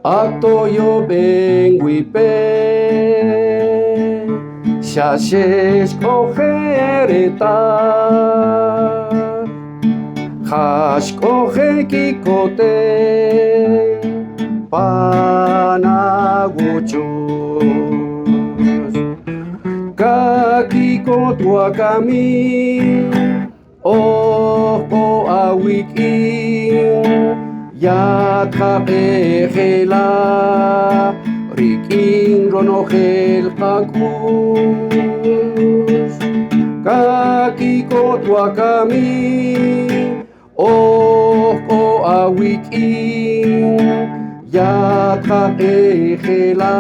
Atoyob'en wipe xa xe xk'oje' retal ja xk'oje' kikoten pan awochoch kakikot wakami Oj k'o awik'in yatqaq'ejela rik'in ronojel qak'u'x kakikot wakami oj k'o awik'in yatqaq'ejela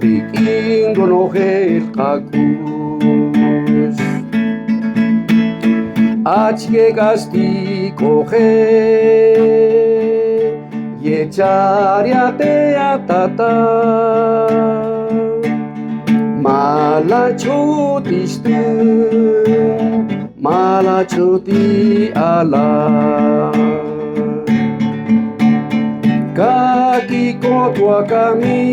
rik'in ronojel qak'u'x. Achike k'a xtik'oje' yecha' ri ate' atata' ma la ch'uti xtün ma la ch'uti ala'. Kakikot wakami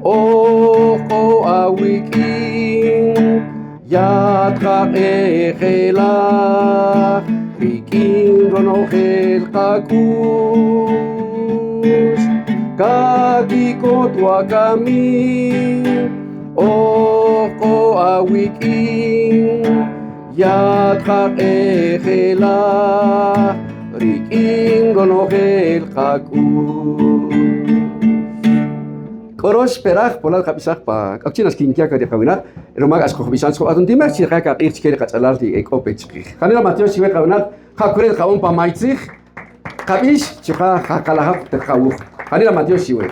oj k'o awik'in yatqaq'ejela rik'in ronojel qak'u'x kakikot wakami oj k'o awik'in yatqaq'ejela rik'in ronojel qak'u'x. K'orox peraj polal qab'isaj pa k'akchi naxkinkiak ri qawinaq ruma k'a xqojb'ixan chqo atuntimej chi qa q'ij chke ri qach'alal ri e k'o pe chqij. Janila matyox chiwe qawinaq ja kure qab'on pa maytzij qab'ix chuqa' jaqalajaq taq qawuj. Janila matyox chiwe.